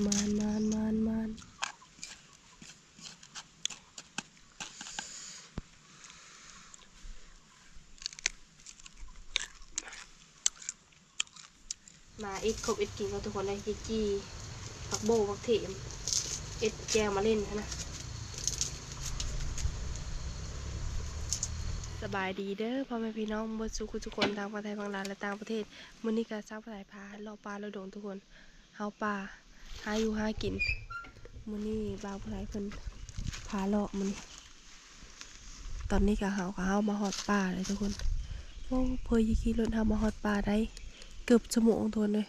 ມານ ມານ ມານ ມານ. ມາເອັດຄົບເອັດກິນເນາະທຸກຄົນເອີຍ ຈີ່ ຜັກບົ້ງ ຜັກເຖມ ເອັດແຈ່ວມາເຫຼັ້ນຫັ້ນນະ. ສະບາຍດີເດີພໍ່ແມ່ພີ່ນ້ອງເບິດສູ່ຜູ້ສູ່ຄົນ ທັງຝັ່ງໄທ ຝັ່ງລາວ ແລະ ຕ່າງປະເທດ. ມື້ນີ້ກະຊາວໄທພາເລາະປ່າເລາະດົງທຸກຄົນ. ເຮົາປ່າ ຫາຢູ່ຫາກິນ. ມື້ນີ້ບ່າວຜູ້ໄທເພິ່ນພາເລາະມື້ນີ້. ຕອນນີ້ກະເຮົາກະເຮົາມາຮອດປ່າແລ້ວທຸກຄົນ. ໂອ້ ເພື່ອຊິຂີ່ລົດເຮົາມາຮອດປ່າໄດ້ເກືອບຊົ່ວໂມງທຸກຄົນເອີຍ.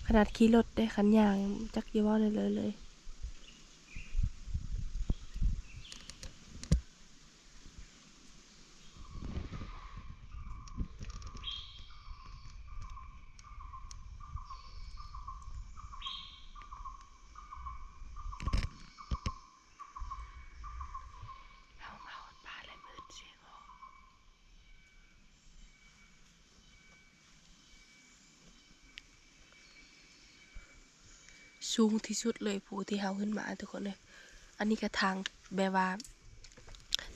ຂະໜາດຂີ່ລົດເດ້ ຄັນຍ່າງຈັກຊິເວົ້າແນວໃດເລີຍ. ເຮົາມາຮອດປ່າແລ້ວ ມືດເສຍອອກ. ສູງທີ່ສຸດເລີຍ ພູທີ່ເຮົາຂຶ້ນມາທຸກຄົນເອີຍ. ອັນນີ້ກະທາງແບບວ່າ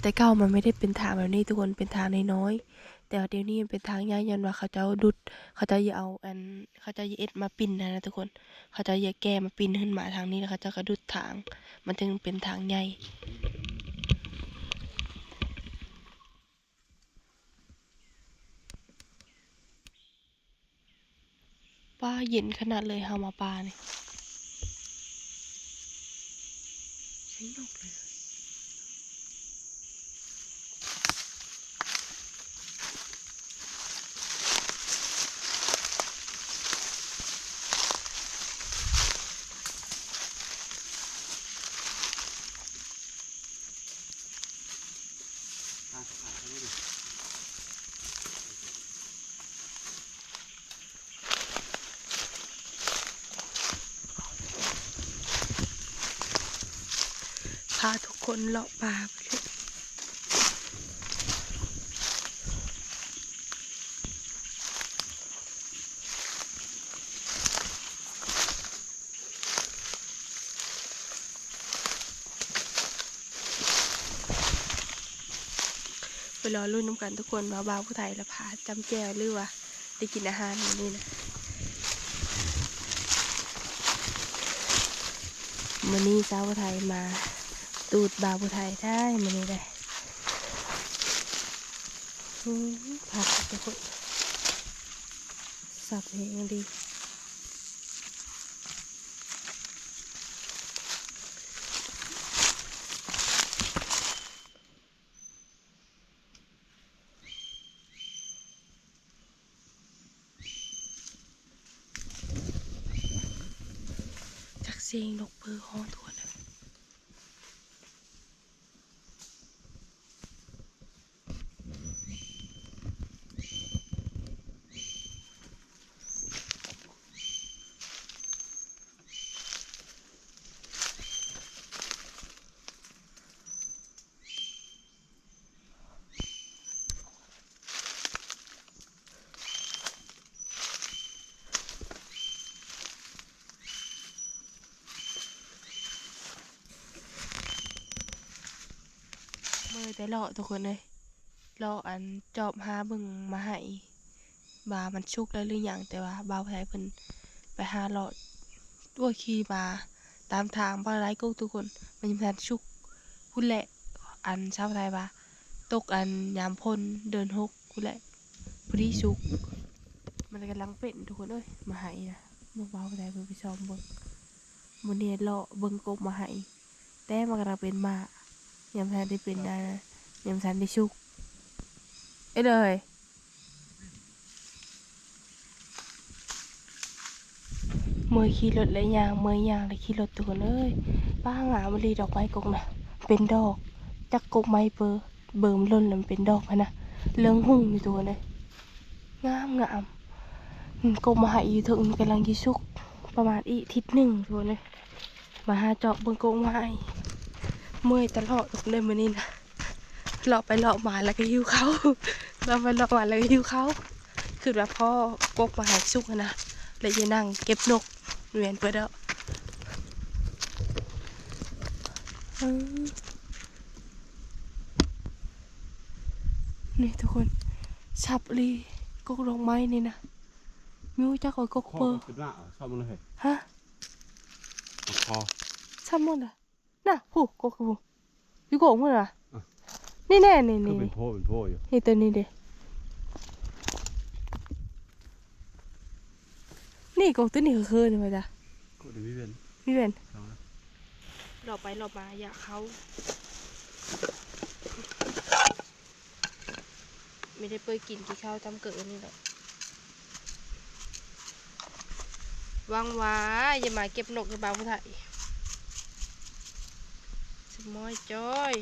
ແຕ່ເກົ່າມັນບໍ່ໄດ້ເປັນທາງແບບນີ້ທຸກຄົນ ເປັນທາງນ້ອຍໆ ແຕ່ວ່າດຽວນີ້ມັນເປັນທາງໃຫຍ່ ຍ້ອນວ່າເຂົາເຈົ້າດຸດ ເຂົາເຈົ້າຢາກເອົາອັນ ເຂົາເຈົ້າຢາກເອັດມາປິ່ນຫັ້ນນະທຸກຄົນ. ເຂົາເຈົ້າຢາກແກ່ມາປິ່ນຂຶ້ນມາທາງນີ້ ແລ້ວເຂົາເຈົ້າກະດຸດທາງ ມັນຈຶ່ງເປັນທາງໃຫຍ່. ປ້າ ເຢັນຂະໜາດເລີຍ ເຮົາມາປ່ານີ້ ໃສ່ນົກເລີຍ. ພາທຸກຄົນເລາະປ່າໄປເລີຍ. ໄປລໍລຸ້ນນຳກັນທຸກຄົນວ່າບ່າວຜູ້ໄທລະພາຈ້ຳແຈ່ວ ຫຼືວ່າໄດ້ກິນອາຫານມື້ນີ້ນະ. ມື້ນີ້ສາວຜູ້ໄທມາຕູດບ່າວຜູ້ໄທໄດ້ມື້ນີ້ໄດ໋. ອືມ ຜັກທຸກຄົນ ສັບແຮງອີ່ຫຼີ. ຈັກສຽງນົກເປີຮ້ອງທົ່ວເດີ. ເມື່ອຍແຕ່ເລາະທຸກຄົນເອີຍ ເລາະອັນຈອບຫາເບິ່ງໝາກໄຮ ວ່າມັນສຸກແລ້ວຫຼືຍັງ ແຕ່ວ່າບ່າວໄທເພິ່ນໄປຫາເລາະ ໂອ້ຍ ຂີ່ມາຕາມທາງບັກຫຼາຍກົກທຸກຄົນ ມັນຍັງບໍ່ທັນສຸກພຸ້ນແຫຼະ. ອັນຊາວໄທວ່າຕົກອັນຍາມຝົນເດືອນຫົກພຸ້ນແຫຼະ ພໍດີສຸກ ມັນກຳລັງເປັນທຸກຄົນເອີຍ ໝາກໄຮນະ ເບິ່ງບ່າວໄທເພິ່ນໄປສ່ອງເບິ່ງ. ມື້ນີ້ເລາະເບິ່ງກົກໝາກໄຮ ແຕ່ມັນກຳລັງເປັນໝາກ ຍັງບໍ່ທັນໄດ້ເປັນ ອ່າ ຍັງບໍ່ທັນໄດ້ສຸກ ເອີ ເອີຍ. ເມື່ອຍຂີ່ລົດແລະຍ່າງ ເມື່ອຍຍ່າງແລະຂີ່ລົດທຸກຄົນເອີຍ. ປ້າ ງາມອີ່ຫຼີດອກໄມ້ກົກນະ ເປັນດອກ ຈັກກົກໄມ້ເບີ ເບີມັນຫຼົ່ນແລ້ວມັນເປັນດອກຫັ້ນນະ ເຫຼືອງຫຸ່ງຢູ່ທຸກຄົນເອີຍ ງາມໆ. ອືມ ກົກໝາກໄຮຢູ່ເທິງນີ້ກຳລັງຊິສຸກ ປະມານອີກທິດໜຶ່ງທຸກຄົນເອີຍ. ມາຫາເຈາະເບິ່ງກົກໝາກໄຮ ເມື່ອຍຕະຫຼອດເລີຍມື້ນີ້ນະ ເລາະໄປເລາະມາແລ້ວກໍຫິວເຂົ້າ ເລາະໄປເລາະມາແລ້ວກໍຫິວເຂົ້າ. ຄິດວ່າພໍກົກໝາກໄຮສຸກຫັ້ນນະ ແລ້ວຈະນັ່ງເກັບນົກ ແມ່ນເປີດແລ້ວ. ເອີ ນີ້ທຸກຄົນ ຊັບອີ່ຫຼີ ກົກດອກໄມ້ນີ້ນະ. ມີຮູ້ຈັກວ່າກົກເປີ? ຊອບມັນເລີຍ ຮະ? ຊອບໝົດລະ. ນະ ຜູ້ ກົກຜູ້ ຢູ່ກົກພຸ້ນນະ. ອ່ະ ນີ້ແນ່ ນີ້ ນີ້ ເປັນໂພ ເປັນໂພຢູ່ ນີ້ ໂຕນີ້ເດ້. ນີ້ ກົກໂຕນີ້ຄືນີ້ວ່າຈ້ະ ກົກນີ້ມີແວ່ນ ມີແວ່ນ. ລອບໄປລອບມາ ຢາກເຂົ້າ. ມີແຕ່ເປີດກິນ ກິນເຂົ້າຕຳເກີນີ້ແຫຼະ. ຫວັງວ່າຢ່າມາເກັບນົກໃຫ້ບ່າວຜູ້ໄທ ສະໝອຍຈ້ອຍ.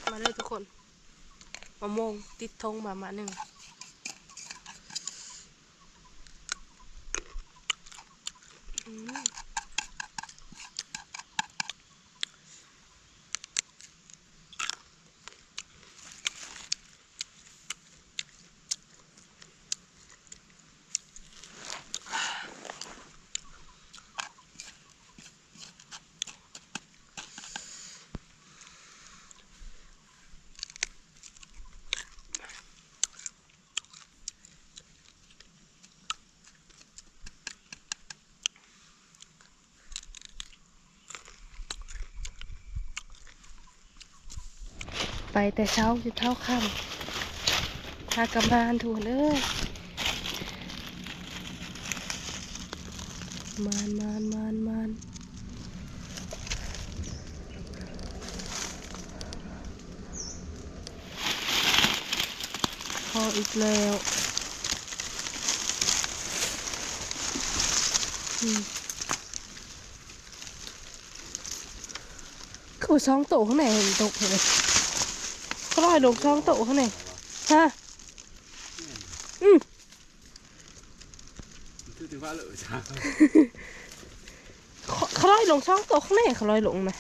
ມາເລີຍທຸກຄົນ ມະມ່ວງຕິດທົ່ງມາ ມາໜຶ່ງ. ອືມ. ໄປແຕ່ເຊົ້າຈົນເທົ່າຄ່ຳ ຫາກະມານທຸກຄົນເອີຍ ມານ ມານ ມານ ມານ. ພໍອີກແລ້ວ ອືມ ຄືວ່າສອງໂຕຂ້າງໃນຕົກເລີຍ ຂ້ອຍລອຍລົງສອງໂຕຂ້າງໃນ ຮະ ອືມ. ມັນຖືກແຕ່ວ່າເລີຍຈ້າ ຂະ ຂະລອຍລົງສອງໂຕຂ້າງໃນ ຂະລອຍລົງນະ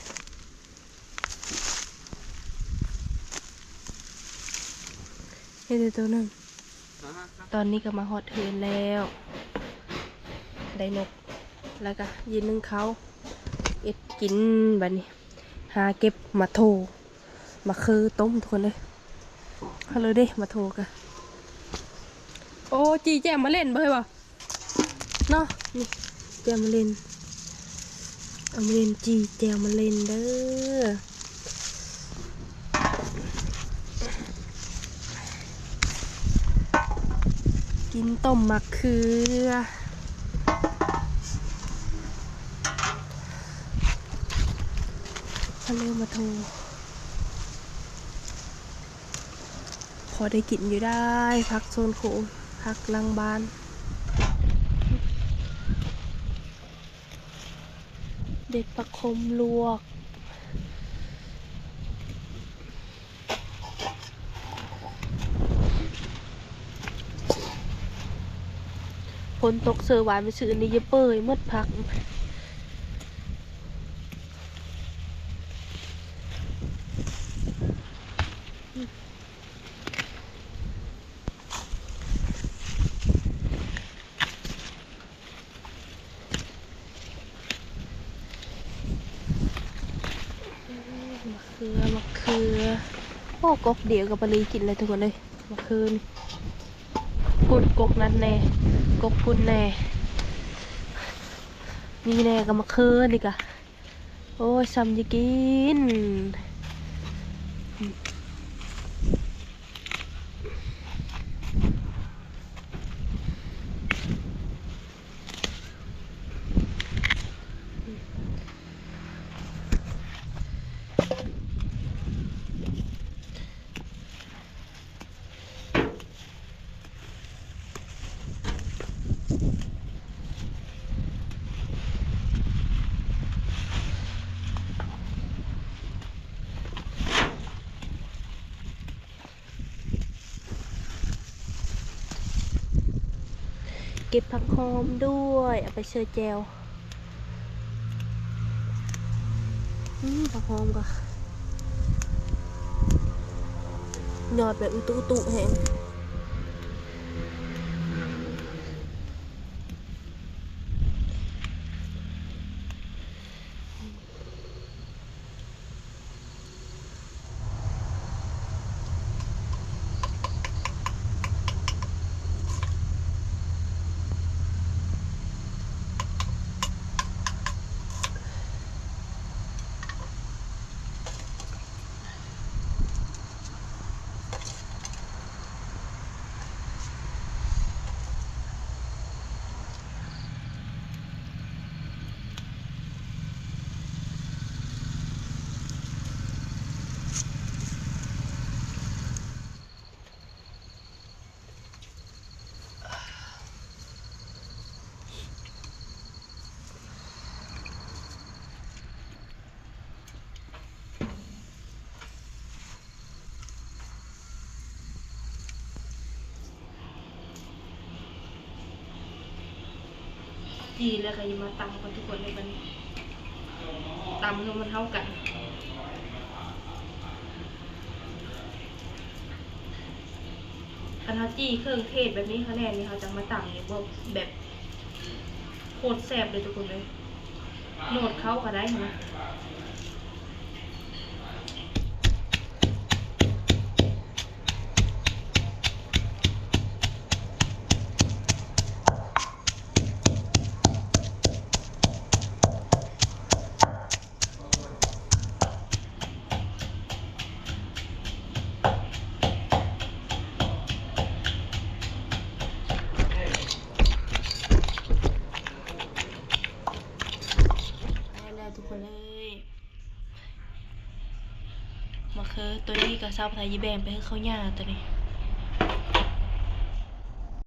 ເຫັນແຕ່ໂຕໜຶ່ງ. ຕອນນີ້ກໍມາຮອດເຮືອນແລ້ວ ໄດ້ນົກ ແລ້ວກໍຢືນໜຶ້ງເຂົ້າ ເຮັດກິນບາດນີ້ ຫາເກັບໝາກໂທ ມາຄືຕົ້ມທຸກຄົນເອີຍ ເອົາເລີຍເດ້ ມາໂທກະ ໂອ້ ຈີ່ແຈ່ວມາເຫຼັ້ນເບິ່ງເຫັນບໍ່ເນາະ ນີ້ແຈ່ວມາເຫຼັ້ນ ເອົາມາເຫຼັ້ນຈີ່ແຈ່ວມາເຫຼັ້ນເດີ້ ກິນຕົ້ມໝາກເຂືອ ເອົາເລີຍມາໂທ. ພໍໄດ້ກິນຢູ່ໄດ໋ ຜັກສວນຄົວ ຜັກຫຼັງບ້ານ ເດັດຜັກຂົມລວກ ຝົນຕົກເຊີວານມື້ຊືນນີ້ ຢ່າເປີຍໝົດຜັກ. ເ ໂອ້ ກົກດຽວກໍພໍດີກິນແລ້ວທຸກຄົນເອີຍ ມະເຂືອນີ້ ພຸ້ນກົກນັ້ນແດ່ ກົກພຸ້ນແດ່ ນີ້ແດ່ກໍມະເຂືອນີ້ກະ ໂອ້ຍ ຊ່ຳຈະກິນ. ເກັບຜັກຫອມດ້ວຍ ເອົາໄປເຊີແຈ່ວ. ອືມ ຜັກຫອມກໍຍອດແບບອຸຕຸອຸຕຸແຮງ. ຈີ່ແລ້ວກໍຢ່າມາຕຳກ່ອນທຸກຄົນເດີ ບັດນີ້ຕຳໃຫ້ມັນເຂົ້າກັນ. ຄັນເຮົາຈີ່ເຄື່ອງເທດແບບນີ້ ເຮົາແນ່ນີ້ ເຮົາຈັ່ງມາຕຳນີ້ ບໍ່ແບບ ໂຄດແຊບເລີຍທຸກຄົນເອີຍ ໂນດເຂົ້າກໍໄດ້ຫັ້ນນະ. ໄດ້ແລ້ວທຸກຄົນເອີຍ ມະເຂືອໂຕນີ້ກໍຊາວໄທຊິແບ່ງໄປໃຫ້ເຂົາຍ່າໂຕນີ້